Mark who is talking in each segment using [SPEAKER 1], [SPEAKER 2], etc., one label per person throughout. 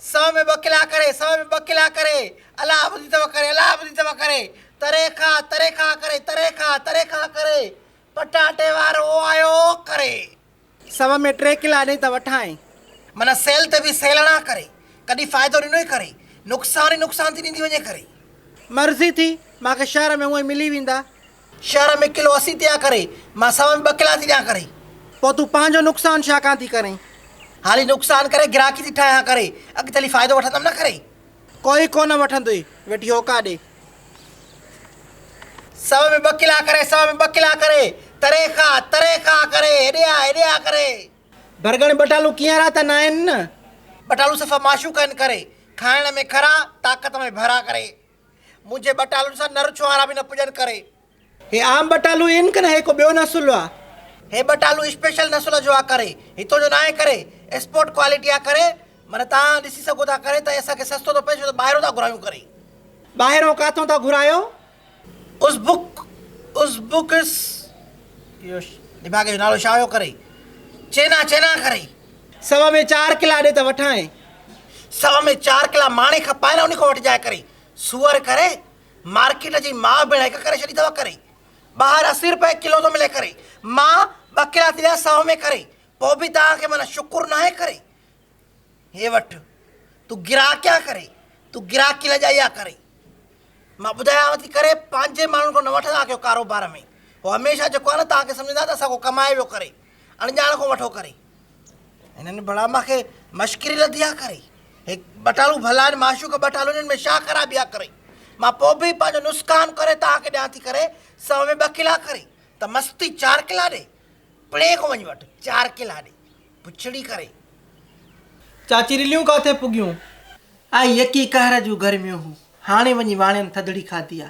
[SPEAKER 1] سؤ ۾ ٻه ڪلا ڪري، سؤ ۾ ٻه ڪلا ڪري، الله ٻڌي اٿو ڪري، الله ٻڌي اٿو ڪري، تري کا، تري کا ڪري، تري کا، تري کا ڪري، پٽاٽي وارو آيو ڪري. سؤ ۾ ٽي ڪلا ڏئي ته وٺانء. معنيٰ سيل تي به سيلڻا ڪري، ڪڏهن فائدو ڏنو ئي ڪري، نقصان ئي نقصان ٿي ڏيندي وڃي ڪري. مرضي ٿي، مان کي شهر ۾ هونئن ئي ملي ويندا. شهر ۾ ڪلو 80 تي آ ڪري، مان سؤ ۾ ٻه ڪلا ٿي ڏيان ڪري. پوء تون پنهنجو نقصان ڇا ڪان ٿي ڪرين؟ حالي نقصان ڪري گراهڪي ٿي ٺاهيان ڪري، اڳتي هلي فائدو وٺندم نه ڪري. ڪوئي ڪونه وٺندوئي، ويٺي هوڪا ڏي. سؤ ۾ ٻه ڪلا ڪري، سؤ ۾ ٻه ڪلا ڪري، تري کا، تري کا ڪري، هيڏي آ، هيڏي آ ڪري. ڀرڳڻ ٻٽالو ڪينئرا ته ناهن نه؟ ٻٽالو صفا معشوق آهن ڪري، کائڻ ۾ کرا، طاقت ۾ ڀرا ڪري. منهنجي ٻٽالن سان نر ڇوهارا به نه پڄن ڪري. هي عام ٻٽالو آهن ڪه نه هي ڪو ٻيو نسل آ؟ هي ٻٽالو اسپيشل نسل جو آ ڪري، هتو جو ناهي ڪري، ايڪسپورٽ ڪوالٽي آ ڪري، معنيٰ توهان ڏسي سگهو ٿا ڪري ته اسان کي سستو ٿو پئي ڇو ته ٻاهرون ٿا گهرايون ڪري. ٻاهرون ڪاٿون ٿا گهرايو؟ ازبڪ، ازبڪس، اهو نڀاڳي جو نالو ڇا هيو ڪري؟ چينا، چينا ڪري. سؤ ۾ چار ڪلا ڏي ته وٺانء. سؤ ۾ چار ڪلا ماڻي کپائي نه ان کان وٺجانء ڪري. سوئر ڪري، مارڪيٽ جي ماء ڀيڻ هڪ ڪري ڇڏي اٿو ڪري. ٻاهر 80 روپيه ڪلو ٿو ملي ڪري. مان ٻه ڪلا ٿي ڏيان سؤ ۾ ڪري. پوء به توهان کي معنيٰ شڪر ناهي ڪري. هي وٺ، تون گراهڪيان ڪري، تون گراهڪي لڄائي آ ڪري. مان ٻڌايانو ٿي ڪري پنهنجي ماڻهن کان نه وٺندا ڪيو ڪاروبار ۾. هو هميشه جيڪو آ نه توهان کي سمجهندا ته اسان کان ڪمائي ويو ڪري. اڻڄاڻ کان وٺو ڪري. هنن ڀلا مان کي مشڪري لڌي آ ڪري. هي ٻٽالو ڀلا آهن معشوق ٻٽالو انهن ۾ ڇا خرابي آ ڪري. مان پوء به پنهنجو نسڪان ڪري توهان کي ڏيان ٿي ڪري سؤ ۾ ٻه ڪلا ڪري ته مستي چار ڪلا ڏي. پڻهين کان وڃي وٺ چار ڪلا ڏي. پڇڙي ڪري. چاچي رليون ڪاٿي پڳيون؟ آئي يڪي قهر جون گرميون هون. هاڻي وڃي واڻين ٿڌڙي کاڌي آ.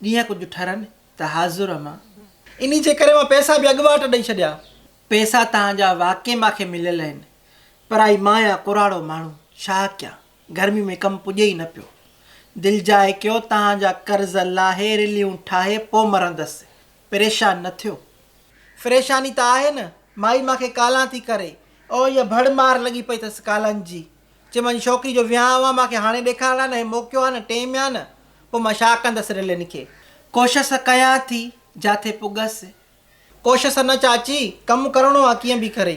[SPEAKER 1] ڏينهن ڪجهه ٺرن ته حاضر امان. انهي جي ڪري مان پئسا به اڳواٽ ڏئي ڇڏيا. پئسا توهان جا واقعي مان کي مليل آهن. پر آئي مان آهيان ڪراڙو ماڻهو، ڇا ڪيان. گرمي ۾ ڪم پڄي ئي نه پيو. دلجاء ڪيو توهان جا قرض لاهي رليون ٺاهي پوء مرندس. پريشان نه ٿيو. فريشاني ته آهي نه، مائي مان کي ڪالان ٿي ڪري. او اها ڀڙ مار لڳي پئي اٿس ڪالان جي. چي مانجي ڇوڪري جو ويهانء آ مان کي هاڻي ڏيکارڻ آ نه هي موقعو آ نه ٽيم آ نه پوء مان ڇا ڪندس رلين کي. ڪوشس ڪيان ٿي جاٿي پڳس. ڪوشس نه چاچي، ڪم ڪرڻو آ ڪيئن به ڪري.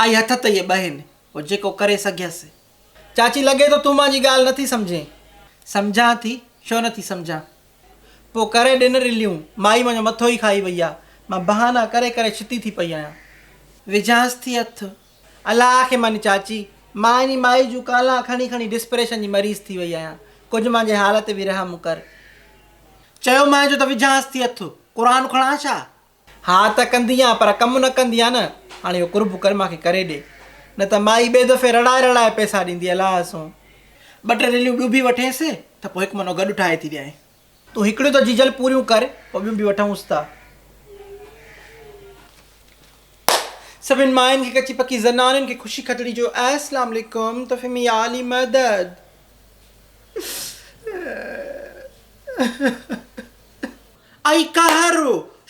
[SPEAKER 1] آئي هٿ ته اهي ٻهن، پوء جيڪو ڪري سگهيس. چاچي لڳي ٿو تون مانجي ڳالهه نه ٿي سمجهين. سمجهان ٿي، ڇو نه ٿي سمجهان. پوء ڪري ڏن رليون، مائي منهنجو مٿو ئي کائي وئي آ. مان بهانا ڪري ڪري ڇتي ٿي پئي آهيان. وجهانس ٿي هٿ. الله کي مڃ چاچي، مان انهي مائي جون ڪالان کڻي کڻي ڊسپريشن جي مريض ٿي وئي آهيان. ڪجهه مانجي حال تي به رحم ڪر. چيومانء جو ته وجهانس ٿي هٿ. قرآن کڻان ڇا؟ ها ته ڪندي آن پر ڪم نه ڪندي آن نه. هاڻي اهو قرب ڪر مان کي ڪري ڏي. نه ته مائي ٻئي دفعي رڙائي رڙائي پئسا ڏيندي الله سون. ٻه ٽي رليون ٻيون به وٺينس ته پوء هڪ منو گڏ ٺاهي ٿي ڏيانء. تون هڪڙيون ته جيجل پوريون ڪر پوء ٻيون به وٺئونس ٿا. سڀن ماين کي ڪچي پڪي زنانين کي خوشي کٽڙي جو اسلام عليڪم تفهمي يا علي مدد. اي قهر!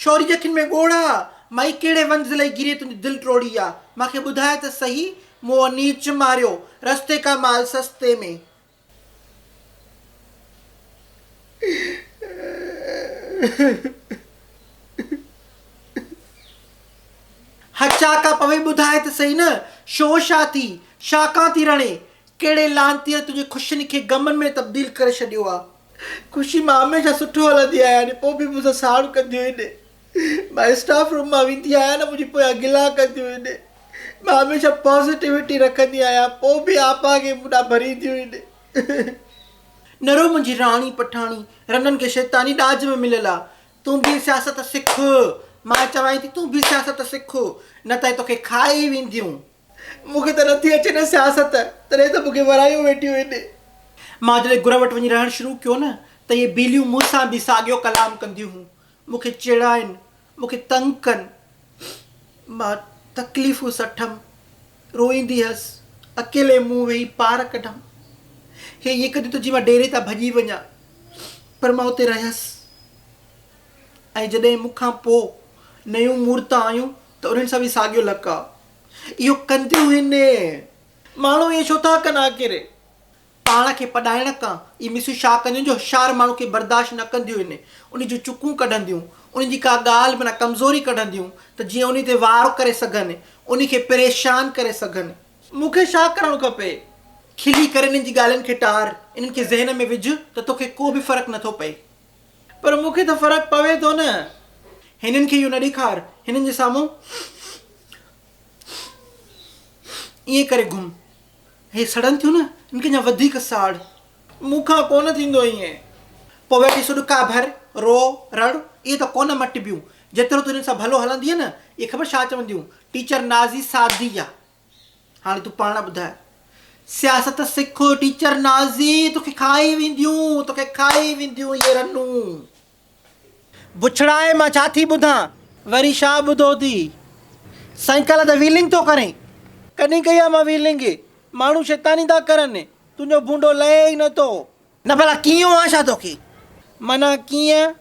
[SPEAKER 1] شوري جي اکين ۾ ڳوڙها، مائي ڪهڙي ونڌ لئي گريء تنهنجي دل ٽوڙي آ، مان کي ٻڌاء ته سهي، مون انيچ ماريو، رستي ڪا مال سستي ۾. هچا ڪا پوي ٻڌاء ته سهي نه، شو شا ٿي، شا ڪان ٿي رڻي، ڪهڙي لعنتيء تنهنجي خوشين کي غمن ۾ تبديل ڪري ڇڏيو آ. خوشي مان هميشه سٺو هلندي آهيان پوء به مون سان ساڙ ڪنديون آهن. مان اسٽاف روم مان ويندي آهيان نه منهنجي پويان گلا ڪنديون آهن. مان هميشه پازيٽيوٽي رکندي آهيان پوء به آپا کي مون ڏانهن ڀرينديون آهن. نه رو منهنجي راڻي پٺاڻي، رنن کي شيطاني ڏاج ۾ مليل آ. تون به سياست سک. مان چوانء ٿي تون به سياست سک نه ته توکي کائي وينديون. مون کي ته نٿي اچي نه سياست، تڏهن ته مون کي ورايون ويٺيون آهن. مان جڏهن گر وٽ وڃي رهڻ شروع ڪيو نه ته اهي ٻيليون مون سان به ساڳيو ڪلام ڪنديون هيون. مون کي چيڙائين، مون کي تنگ ڪن. مان تڪليفون سٺم، روئيندي هيس، اڪيلي منهن ويهي پار ڪڍم. هي ائين ڪنديون ته جيئن مان ڊيري تان ڀڄي وڃان، پر مان اتي رهيس ۽ جڏهن مون کان پوء نيون مورتان آيون ته انهن سان به ساڳيو لقاء. اهو ڪنديون هن. ماڻهو ائين ڇو ٿا ڪن آخر؟ پاڻ کي پڏائڻ ڪان اهي مسيون ڇا ڪنديون جو هوشيار ماڻهو کي برداشت نه ڪنديون آهن. انهي جون چڪون ڪڍنديون، انهي جي ڪا ڳالهه معنيٰ ڪمزوري ڪڍنديون ته جيئن انهي تي وار ڪري سگهن، انهي کي پريشان ڪري سگهن. مون کي ڇا ڪرڻ کپي؟ کلي ڪري انهن جي ڳالهين کي ٽار، انهن کي ذهن ۾ وجهه ته توکي ڪو به فرق نٿو پئي. پر مون کي ته فرق پوي ٿو نه. هنن کي اهو نه ڏيکار، هنن جي سامهون ائين ڪري گهم. هي سڙن ٿيون نه، هن کي اڃا وڌيڪ ساڙ. مون کان ڪونه ٿيندو ائين. پوء ويٺي سڏڪا ڀر، روء، رڙ، اهي ته ڪونه مٽبيون. جيترو تون هنن سان ڀلو هلندينء نه، اهي خبر ڇا چونديون، ٽيچر نازي سادي آ. هاڻي تون پاڻ ٻڌاء. سياست سک، ٽيچر نازي، توکي کائي وينديون، توکي کائي وينديون اهي رنون. بڇڙائي مان ڇا ٿي ٻڌان؟ وري ڇا ٻڌو ٿي؟ سائين ڪالهه ته ويلنگ ٿو ڪرين. ڪڏهن ڪئي آ مان ويلنگ؟ ماڻهو شيطاني ٿا ڪرن. تنهنجو ڀونڊو لهي ئي نه ٿو. نه ڀلا ڪيئن آ ڇا توکي؟ معنيٰ ڪيئن؟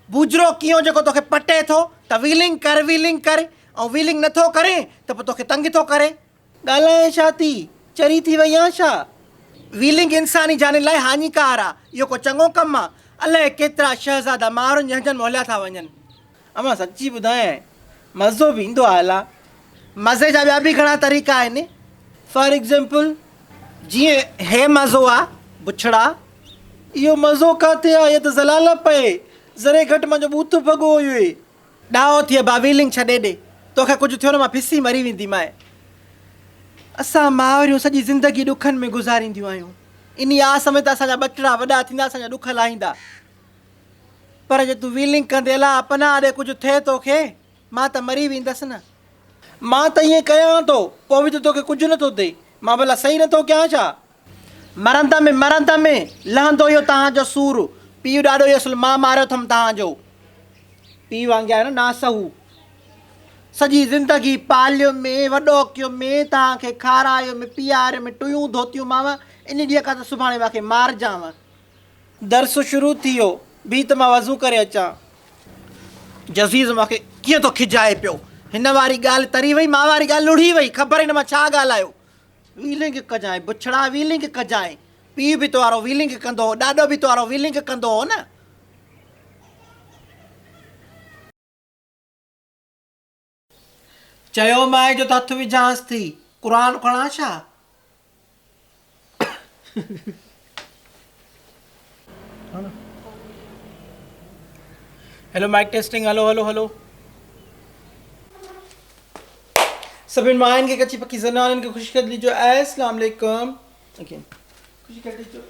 [SPEAKER 1] بوجرو ڪيئن جيڪو توکي پٽي ٿو ته ويلنگ ڪر ويلنگ ڪر ۽ ويلنگ نه ٿو ڪرين ته پوء توکي تنگ ٿو ڪري. ڳالهائين ڇا ٿي؟ چري ٿي وئي آن ڇا؟ ويلنگ انساني جانين لاء هاڃيڪار آ، اهو ڪو چڱو ڪم آ؟ الائي ڪيترا شهزادا ماهرن جي هنجن مان هليا ٿا وڃن. امان سچي ٻڌايانء مزو به ايندو آ الا. مزي جا ٻيا به گهڻا طريقا آهن. فار ايگزيمپل جيئن هي مزو آ بڇڙا. اهو مزو ڪاٿي آ، اها ته ذلالت پئي. ذري گهٽ منهنجو ٻوٿ ڀڳو هيوئي. ڏاهو ٿي ابا ويلنگ ڇڏي ڏي. توکي ڪجهه ٿيو نه مان ڦسي مري وينديمانء. اسان مائريون سڄي زندگي ڏکن ۾ گذارينديون آهيون. انهي آس ۾ ته اسان جا ٻچڙا وڏا ٿيندا اسان جا ڏک لاهيندا. پر جي تون ويلنگ ڪندي الله پناهه ڏي ڪجهه ٿئي توکي مان ته مري ويندس نه. مان ته ائين ڪيان ٿو پوء به ته توکي ڪجهه نه ٿو ٿئي. مان ڀلا صحيح نه ٿو ڪيان ڇا؟ مرندم مرندم لهندو اهو توهان جو سور. پيء ڏاڏو اهو اصل مان ماريو اٿم توهان جو. پيء وانگي آهيو نه ناسهو. سڄي زندگي پاليم، وڏو ڪيم، توهان کي کارايم، پياريم، ٽيون ڌوتيون مانء، ان ڏينهن کان ته سڀاڻي مان کي مارجانء. درس شروع ٿي ويو، بيهه ته مان وضو ڪري اچان. جزيز مان کي ڪيئن ٿو کجائي پيو. هن واري ڳالهه تري وئي، مان واري ڳالهه لڙهي وئي، خبر ئي نه مان ڇا ڳالهايو. ويلنگ ڪجانء بڇڙا ويلنگ ڪجانء. پيء به تو وارو ويلنگ ڪندو هو، ڏاڏو به تو وارو ويلنگ ڪندو هو نه. چيومانء جو ته هٿ وجهانس ٿي، قرآن کڻان ڇا؟ Hello mic testing hello hello hello سڀني ماين کي ڪچي پڪي زنانن کي خوشخبري جو السلام عليڪم اگين خوشخبري جو.